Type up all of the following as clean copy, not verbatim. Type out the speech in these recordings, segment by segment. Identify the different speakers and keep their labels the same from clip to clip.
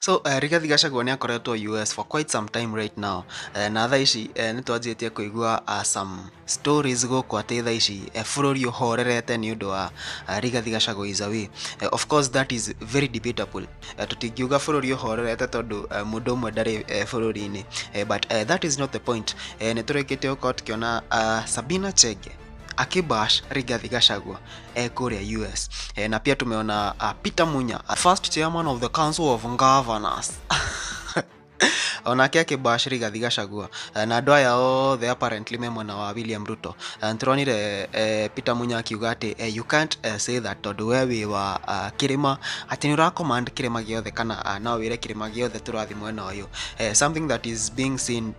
Speaker 1: So Rigathi Gachagua nĩ akoretwo US for quite some time right now. Na thaa ici nĩ twanjĩtie kũigua some stories gũkũ atĩ thaa ici bũrũri ũhorerete nĩ ũndũ wa Rigathi Gachagua is away. Of course that is very debatable. Tũtingiuga bũrũri ũhorerete tondũ mũndũ ũmwe ndarĩ bũrũri-inĩ. But that is not the point. Nĩ tũrĩkĩtie gũkorwo tũkĩona Sabina Chege akibash Rigathi Gachagua kũrĩa US. Na pia tumeona Peter Munya, first chairman of the Council of Governors, onake akibash Rigathi Gachagua. Na andũ aya othe apparently me mwena wa William Ruto. Nĩtũronire Peter Munya akiuga atĩ you can't say that tondũ we wĩ wa kĩrĩma atĩ nĩ ũracommand kĩrĩma gĩothe kana no wĩre kĩrĩma gĩothe tũrathiĩ mwena ũyũ. Something that is being seen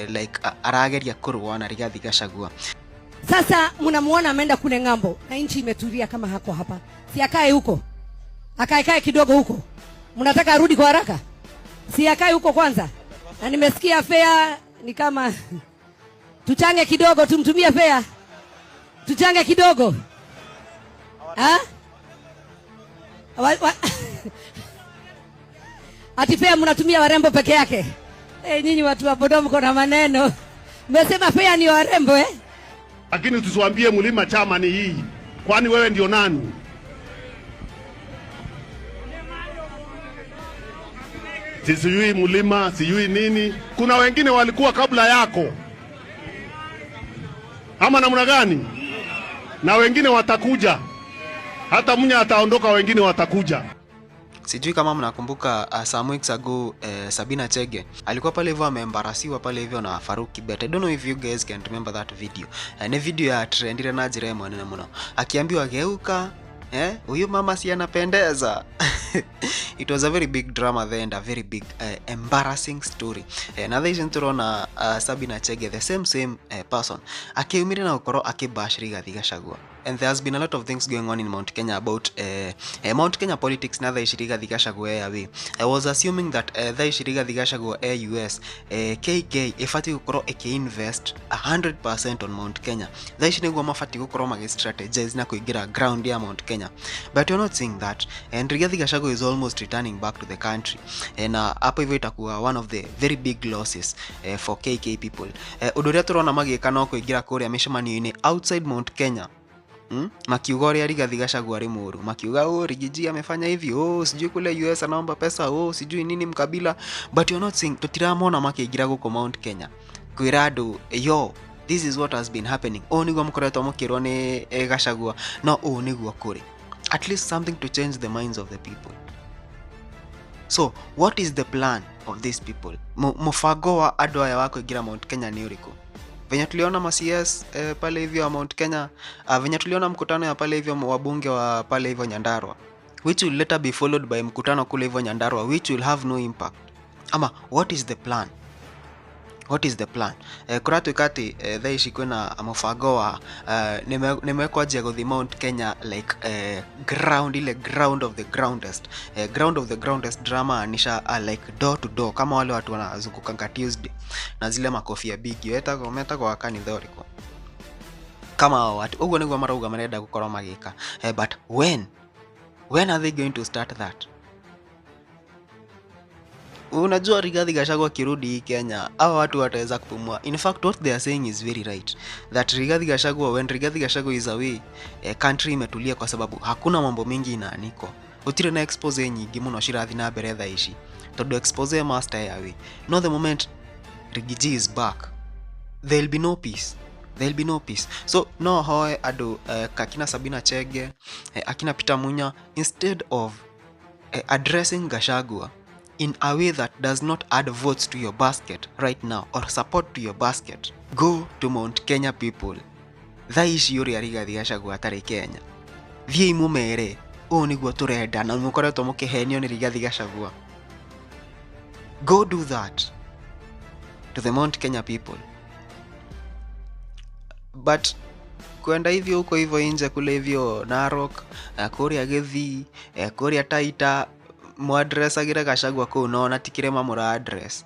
Speaker 1: like arageria kũrũa na Rigathi Gachagua.
Speaker 2: Sasa mnamuona ameenda kule ng'ambo na nchi imetulia kama hako hapa. Si akae huko. Akae kidogo huko. Mnataka arudi kwa haraka? Si akae huko kwanza. Na nimesikia fare ni kama tuchange kidogo tumtumie fare. Tuchange kidogo. Ha? Ati fare mnatumia warembo peke yake. Nyinyi watu wa boda mko na maneno. Mmesema fare ni warembo eh?
Speaker 3: Lakini usituambie mlima chama ni hii. Kwani wewe ndio nani? Sijui mlima, sijui nini. Kuna wengine walikuwa kabla yako. Ama namna gani? Na wengine watakuja. Hata Munya ataondoka, wengine watakuja.
Speaker 1: Sijui kama mnakumbuka some weeks ago Sabina Chege alikuwa pale hivyo ameembarasiwa pale hivyo na Farouk Kibet. I don't know if you guys can remember that video. Ni video ya trendire na njira ĩmwe nene mũno. Akiambiwa geuka, huyu mama si anapendeza. It was a very big drama there and a very big embarrassing story. Na thaa ici nĩtũrona Sabina Chege, the same person akiumire na gũkorwo akibash Rigathi Gachagua. And there has been a lot of things going on in Mount Kenya about Mount Kenya politics na thaa ici Rigathi Gachagua e away. I was assuming that thaa ici Rigathi Gachagua e US, KK ĩbatiĩ gũkorwo ĩkĩ-invest 100% on Mount Kenya. Thaa ici nĩguo mabatiĩ gũkorwo magĩ-strategize na kũingĩra ground ya Mount Kenya. But you're not seeing that. And Rigathi Gachagua is almost returning back to the country. Na hapo hivyo itakuwa one of the very big losses for KK people. Ũndũ ũrĩa tũrona magĩka no kũingĩra kũrĩa mĩcemanio-inĩ outside Mount Kenya. Makiuga ũrĩa Rigathi Gachagua arĩ mũũru, makiuga oh, Rigiji amefanya hivi, oh, sijui kule US anaomba pesa, oh, sijui nini mkabila, but you're not seeing, tũtiramona makĩingĩra gũkũ Mount Kenya kwĩra andũ yo this is what has been happening, ũũ nĩguo mũkoretwo mũkĩrwo nĩ Gachagua, no ũũ nĩguo kũrĩ, at least something to change the minds of the people. So what is the plan of these people? Mũbango wa andũ aya wa kũingĩra Mount Kenya nĩ ũrĩkũ? Venye tuliona ma CS pale hivyo wa Mount Kenya, venye tuliona mkutano ya pale hivyo wabunge wa pale hivyo Nyandarua, which will later be followed by mkutano kule hivyo Nyandarua, which will have no impact. Ama what is the plan? What is the plan? Kũratuĩka atĩ thaa ici kwĩna mũbango wa nĩmekwanjia gũthiĩ Mount Kenya like ground, ile ground of the groundest, ground of the groundest drama anisha like door to door, kama wale watu wanazungukanga Tuesday na zile makofia bigi wetagwo metagwo wa kanitha ũrĩkũ, kama hao watu ũguo nĩguo marauga marenda gũkorwo magĩka. But when are they going to start that? Unajua Rigathi Gachagua akirudi Kenya, hawa watu wataweza kupumua. In fact, what they are saying is very right. That Rigathi Gachagua, when Rigathi Gachagua is away, country imetulia kwa sababu hakuna mambo mengi inaanikwa. Gũtirĩ na expose nyingĩ mũno cirathi na mbere thaa ici. Tondũ expose must stay away. No, the moment Rigiji is back, there will be no peace. There will be no peace. So no hoe andũ akina Sabina Chege, akina Peter Munya, instead of addressing Gachagua in a way that does not add votes to your basket right now or support to your basket, go to Mount Kenya people. Thaa ici ũrĩa Rigathi Gachagua atarĩ Kenya, thiĩi mũmere ũũ nĩguo tũrenda na mũkoretwo mũkĩhenio nĩ Rigathi Gachagua. Go do that to the Mount Kenya people. But kwenda hivyo huko hivyo nje kule hivyo Narok, kũrĩa Gĩthii, kũrĩa Taita, mwadressagĩre Gachagua kũu no na ti kĩrĩma mũra address,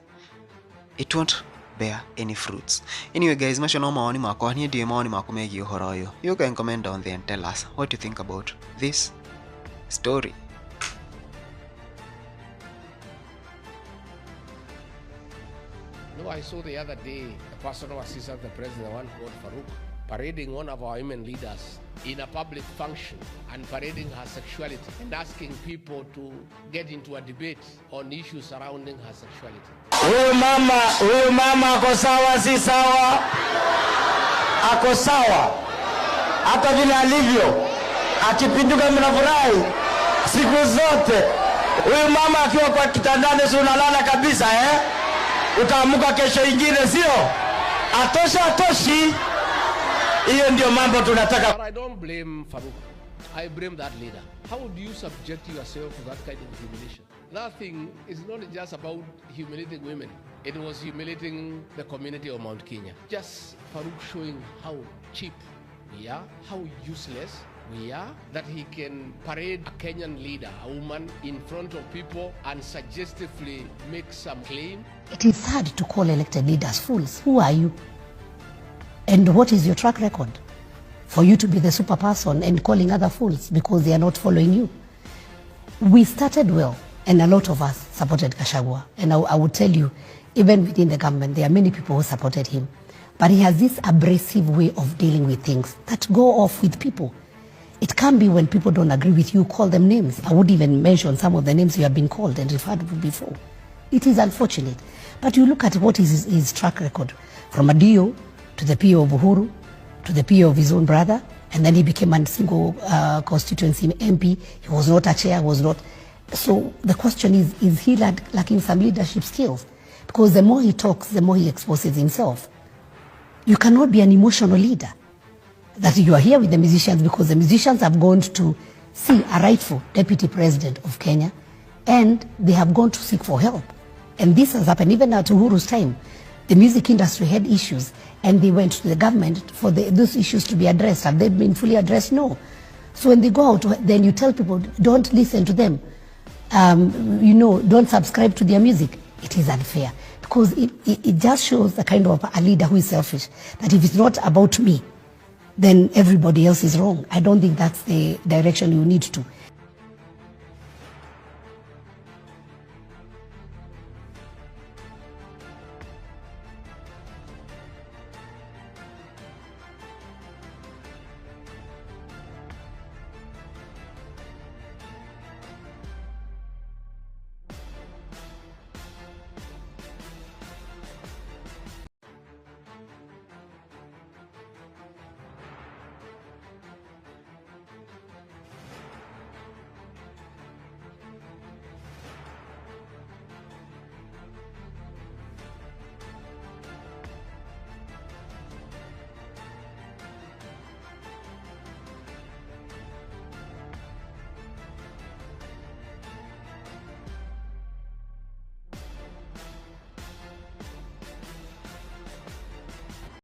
Speaker 1: it won't bear any fruits. Anyway guys, macio no mawoni makwa, niĩ ndiũĩ mawoni maku megiĩ ũhoro ũyũ. You can comment down there and tell us what you think about this story.
Speaker 4: I saw the other day a personal assistant to the president, one called Farouk, parading one of our women leaders in a public function and parading her sexuality and asking people to get into a debate on issues surrounding her sexuality.
Speaker 5: Huyu mama ako sawa, si sawa? Ako sawa, hata vile alivyo, akipinduka mnafurahi siku zote. Huyu mama akiwa kwa kitandani, si unalala kabisa, eh? Utaamuka kesho ingine, sio? Atosha, atoshi? Hiyo ndio mambo tunataka.
Speaker 4: But I don't blame Farouk. I blame that leader. How do you subject yourself to that kind of humiliation? That thing is not just about humiliating women. It was humiliating the community of Mount Kenya. Just Farouk showing how cheap we are, how useless we are, that he can parade a Kenyan leader, a woman, in front of people and suggestively make some claim.
Speaker 2: It is sad to call elected leaders fools. Who are you? And what is your track record? For you to be the super person and calling other fools because they are not following you. We started well, and a lot of us supported Gachagua. And I would tell you, even within the government, there are many people who supported him. But he has this abrasive way of dealing with things that go off with people. It can be when people don't agree with you, call them names. I would even mention some of the names you have been called and referred to before. It is unfortunate. But you look at what is his track record, from a DO to the PA of Uhuru, to the PA of his own brother, and then he became a single constituency MP. He was not a chair, was not. So the question is he lacking some leadership skills? Because the more he talks, the more he exposes himself. You cannot be an emotional leader. That you are here with the musicians because the musicians have gone to see a rightful deputy president of Kenya, and they have gone to seek for help. And this has happened even at Uhuru's time. The music industry had issues, and they went to the government for those issues to be addressed. Have they been fully addressed? No. So when they go out, then you tell people, don't listen to them. Don't subscribe to their music. It is unfair because it just shows the kind of a leader who is selfish. That if it's not about me, then everybody else is wrong. I don't think that's the direction you need to.